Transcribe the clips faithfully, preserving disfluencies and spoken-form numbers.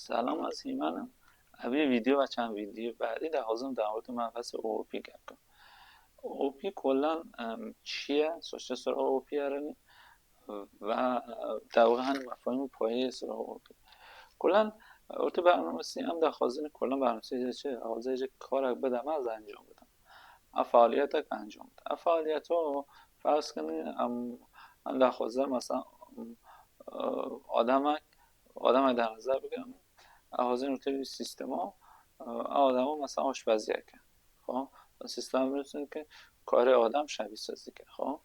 Selam, ez Hîman im. Evî vîdeo ve çend vîdeoyê berî de hozim dawetê me vese O O P gep kim. O O P kulan, em, çi ye? Soçe sura O O P erin ve, e, dewxan mefhûmî payê sura O O P. Kulan, e, ortê bernamesî em daxwazin kulan bernamesî çi? Hozê ji karek bide me ez encam bidim. Ev faalîyetek encam bide. Ev faalîyeto ferz kinî em, em daxwazin mesela, em, e, ademek, ademek de nazar bigirin. Ew hozên û tevî sîstema, e, ew adama mesela aşpeziyeke. Xo, sîstem biliyorsun ki karê adam şevî sazî ke. Xo,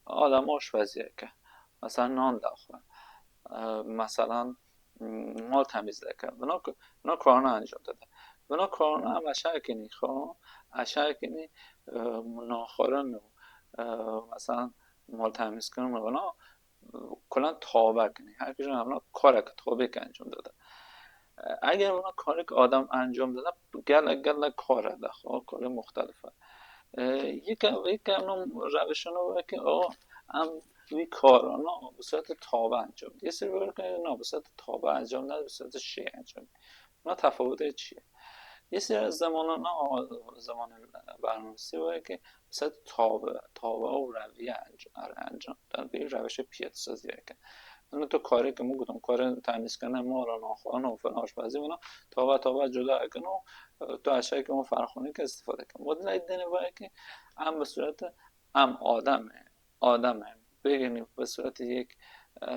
adam aşpeziyeke. Mesela nan daxwe. E, mesela, m, mal temizleke. Buna, buna karna encam dede. Buna karna em aşağı kinî xo, aşağı kinî, e, naxwarin û, e, mesela mal temiz kirin û buna kulan tabe kinî. Her kişi hemna karek tabê ke encam dede. Eger buna karek adam encam dede, gelek, gelek kar e daxwe, karê muxtelif e. E, yeke, yeke em rewşano weke o, em wî karana bi surete tabe encam dide. Yê sir weke na bi surete tabe encam dede, bi surete şê encam dide. Buna tefawutê çi ye? Yê sir zamanana, zamanê bernamesî weke Mesela tabe, tabe û reviye enc-, er encam. Yani bir rewşe piyet saziyeke. Yani tu karê ke min gotin, karê temizkirine mala, naxwarin û filan aşpezî buna tabe tabe cuda ekin û, e, tu aşağı ke min ferqûnî ke istifade kin. Modela dene vayeke em bi surete em adem e, adem e. Bêgirî bi surete yek, e,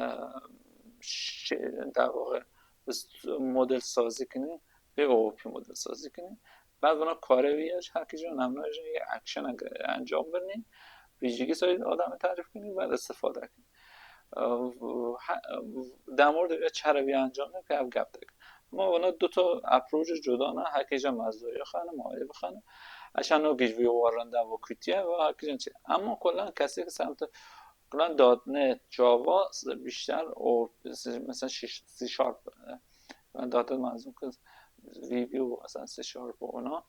şey, der vaxê bi s-, model sazî kinî, bê O O P model sazî kinî. Bad vana karê wî ye, her kîjan em ne jî action encam birinî, vî jî sayî adamê tarîf kinî, bad istifade kinî. Ev, he, ev, demor de çere vî encam ne, pê ev gep dek. Ama vana du ta approach cuda ne, her kîjan mezdoya xane, mawê bixane. Eşan o giş vî warinde vakitiye ve her kîjan çi. Ama kulan kesê ke semte, kulan dot net, Java, bişter o, mesela C Sharp, e, Ben zaten lazım ki V B û, mesela C Sharp û ona.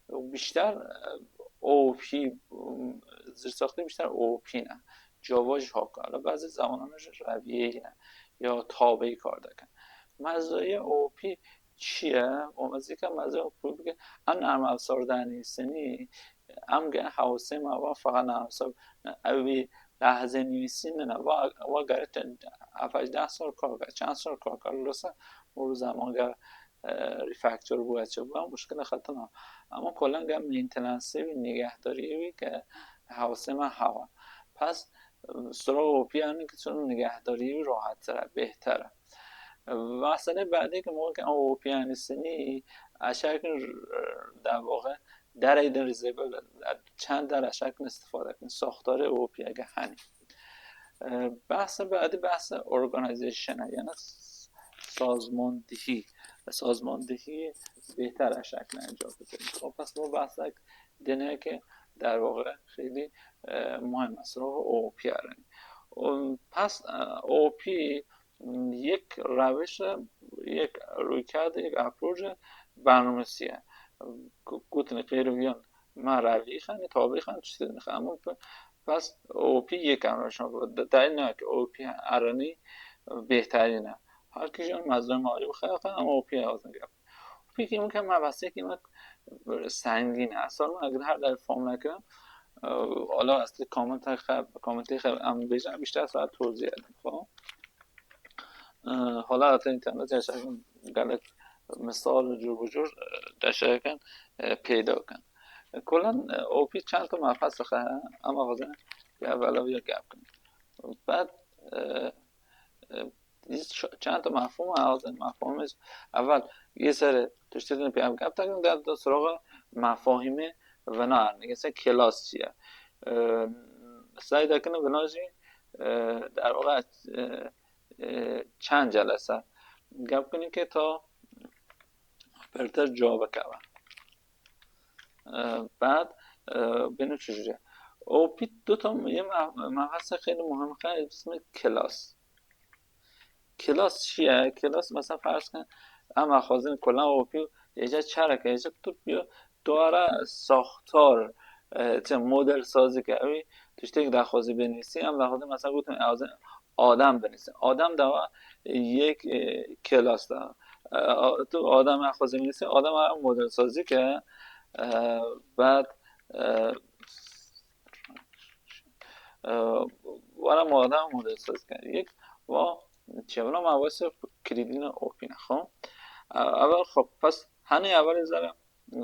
Bişter, e, O O P, m, zirsaxtî bişter O O P ne. Java jî haka. Hala bazı zamanlar jî reviye ne. Ya tabeyi kar deken. Mezrayê O O P çi ye? O mezrika mezrayê O O P bike. Em nerm efsar denî senî. Em ge hewsê me va faqa nerm efsar. Ew wî lehzê nivîsîn ne. Va, va gere te, efaj deh sor kar ke, çend sor kar ke. Losa û zaman ge, e, refactor bû, çi bû, muşkile xetin a. Ama kolan ge maintenance wî, nigehdarî wî ke hewsê me hewa. Pes, e, sura O O P yani ki çun nigehdarî wî rahattir e, bêhtir e. Mesele bedî ki mo ke O O P yani sinî, aşağı kin, e, der vaxê derey din rîzê bile, çend der aşağı kin istifade kin, saxtarê O O P ge hani. E, behsa bedî behsa organization e, yani s-, sazmandihî, sazmandihî bêhtir e şekle encam bidin. O pes bu behsa dine ki der vaxê xeylî, e, muhim e, sura O O P erin. O pes, e, O O P yek rewş e, yek rûykerde, yek approach e, bernamesî ye. Ku-, gotinê qeyriviyan me revî xanî, tabî xanî, tiştê nixanî, ama pe-, pes O O P yek em rewşan, de-, de-, ne ki O O P erenî bêhterîn e. Her kîjan mezrayê me alî bixeya xwe, em O O P azin gep. O O P ki mimkun me behsê ki me sengîn e. Esas me eger her der fam nekirin, e, ala ez li komentê xwe, komentê xwe em bêjin, bîşter saet tozî edin, xwe. E, hala te înternet yaşarken gelek misal cur bi cur, e, deşekin, e, peyda kin. E, kulan, e, O O P çend tu mefesix e, ama xwazin ya velaviya gap kin. Bad, e, e, çend tu mefhum e, xwazin mefhum e, evel yê serê tiştê din peyam gap takin, gap da suraxa mefahimê vina, yê ser kelas çi ye. E, sayda kin vina jî, e, der vaxê, e, e, çend celese gep kinî ke ta pirtir cewab bikeve. E, bad, e, bêno çi jûre. O pît du ta yê me-, mebehsa xeylî muhim xe, ismi klas. Klas çi ye? Klas mesela ferz kin, em xwazin kulan O P êce çerek êce tu biyo, tu ara saxtar, e, çi model sazî ke, ew tiştek daxwazî binivîsî, em daxwazî mesela gotin, ez adem binivîsî. Adem dawa yek, e, klas da. e, tu Adem Xwezî nivîsî, Adem modelsazî ke, e, bad, e, e, were Adem modelsazî ke. Yek, va çevna ma wese kilîdîne opîne, xo. E, evel, xo, pes, hani evel zere, e,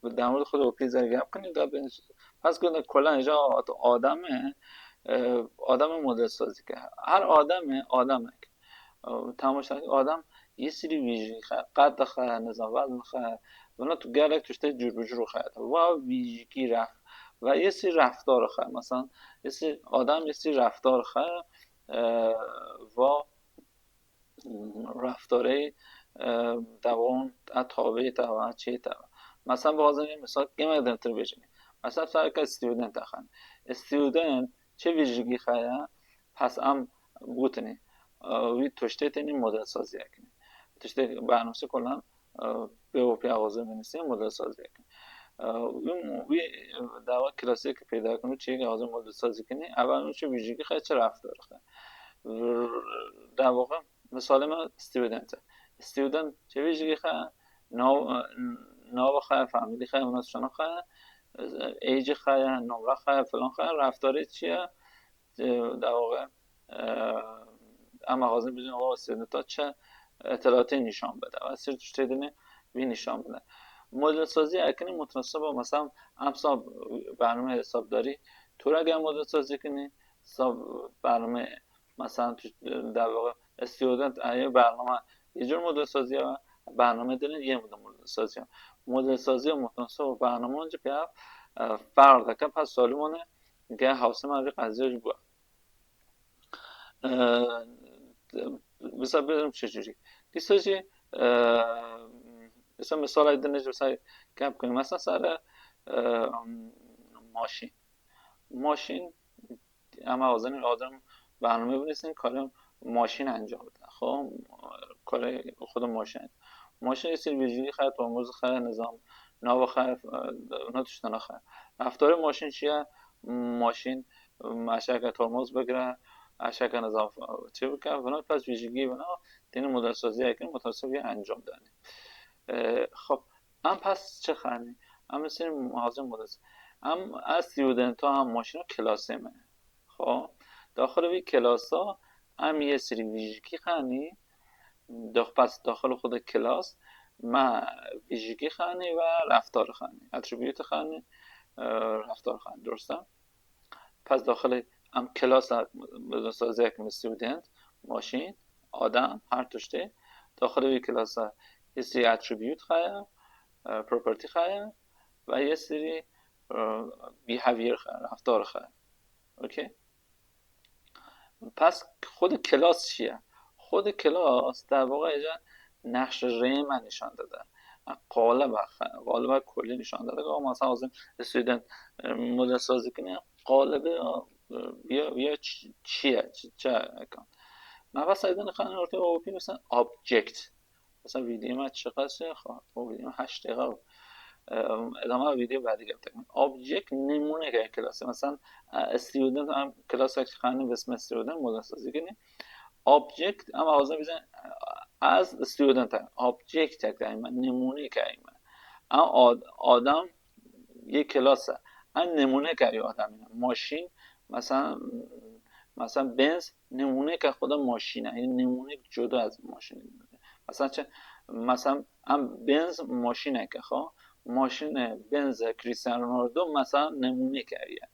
bi demir xwe de opî zere gap kinî, da ben, pes gunda kolan ja Adem, e, Adem modelsazî ke. Her Adem, Adem ek. Tamaşa Adem yê sirî vîjî xe, qet xe, nizam vazn xe, vana tu gelek tiştê cûr bi cûr xe. Va vîjîkî ref, ve yê sirî reftar xe. Mesela, yê sirî Adem yê sirî reftar xe, e, va, mm, reftarê, e, dewon, e, tavê te ve, çê te ve. Mesela, bazı misal, yemek demtir bêjin. Mesela, sarka student xan. Student, çi vîjîkî xe ya? Pes em gotinê, e, wî tiştê tenê modelsazî ekinê. Tiştê bernamesê kolan, e, pê û pê axwaze binivîsê modelsazî ekinê. E, wî, wî dawa klasik peyda kinî, çiyê axwaze modelsazî kinî, ev nû çi vîjîkî xe, çi reftar xe. Dawa misalê me student e. Student çi vîjîkî xe, nav, nav xe, famîlî xe, wina tiştana xe, age xe, numre xe, filan xe, reftarê çi ye? E, dawa, e, em axwazin bijin, o sênita çi îtîlatê nîşan bide. Ve sir tiştê dinê vî nîşan bide. Modelsazî ekinî mutasib e, mesela, em sab bername hesabdarî, tu re gel modelsazî kinî, sab bername, mesela, tu, dawa, student, e, yê bername yê cur modelsazî ye, bername dinê yê model modelsazî ye. Modelsazî mutasib e bername, onca pê, e, ferq dike, pes salîmane, ge hawsema vî qeziyê ji bo. E, Bisa bêjim çi cûrî. Dîsa jî, e, mesela misalay din jî, mesela, kêm bikin. Mesela sare, e, maşîn. Maşîn, em axwazin Adem bername binivîsin, karê maşîn encam bide. Xo, karê xwe de maşîn. Maşîn yê sirî vîjîkî xe, tormoz xe, nizam, nav xe, e, wina tiştana xe. Reftarê maşîn çi ye? Maşîn, em, eşeke tormoz bigire, eşeke nizam, e, çi bike, vina pes vîjîkî vina, tenê modelsazî ekin, mutasib yê encam danê. E, xo, em pes çi xanî? Em sirî axwazin models. Em, ez studenta, em maşîna klasê me. Xo, daxilê vî klasa em yê sirî vîjîkî xanî, dax-, pes daxilê xwe de klas, me vîjîkî xanî ve reftar xanî, atribût xanî, e, reftar xanî, dirust e? Pes daxilê em klasa, sazek me student, maşîn, Adem, her tiştê, daxilê vî klasa yê sirî atribût xaya, e, property xaya ve yê sirî, e, behavior xaya, reftar xaya. Okey? Pes xwe de klas çi ye? Xwe de klas, derwaqa, êca nexşê rême nîşan dide. Qaliba xe-, qaliba kulî nîşan dide. Ama mesela, student, e, modelsazî kinî, qalibi, e, ya, ya çi, çi ye? Çi, çi ye? Me bes aydın xanî ortaya opî, mesela, object. Mesela, vîdeo me çiqas e, xwe, o vîdeo me heşt deqa bû. Em, edama vîdeo vedî gel tekin. Object nemûneke klasê. Mesela, e, student em klasek xanî, bisme student, modelsazî kinî. Object, em axwazin bêjin, e, ez student im. Objectek me, nemûneke me. Em ad-, Adem yê klas e. Em nemûneke yê Ademî ne. Maşîn, mesela, mesela, Benz nemûneke xwe de maşîn e. Yanî nemûnek cuda ez maşîn. Mesela çi? Mesela em Benz maşîneke xwe. Maşînê Benz e, Cristiano Ronaldo, mesela, nemûneke ye.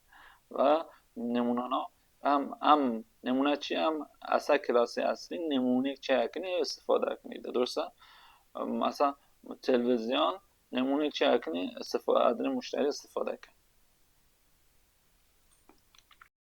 Ve nemûnana em, em nemûne çi? Em esa klasê eslî nemûnek çi ekinî, istifade ekinî de. Dirust e? Mesela televîzyon nemûnek çi ekinî, istifa-, edinê muşterî istifade eke.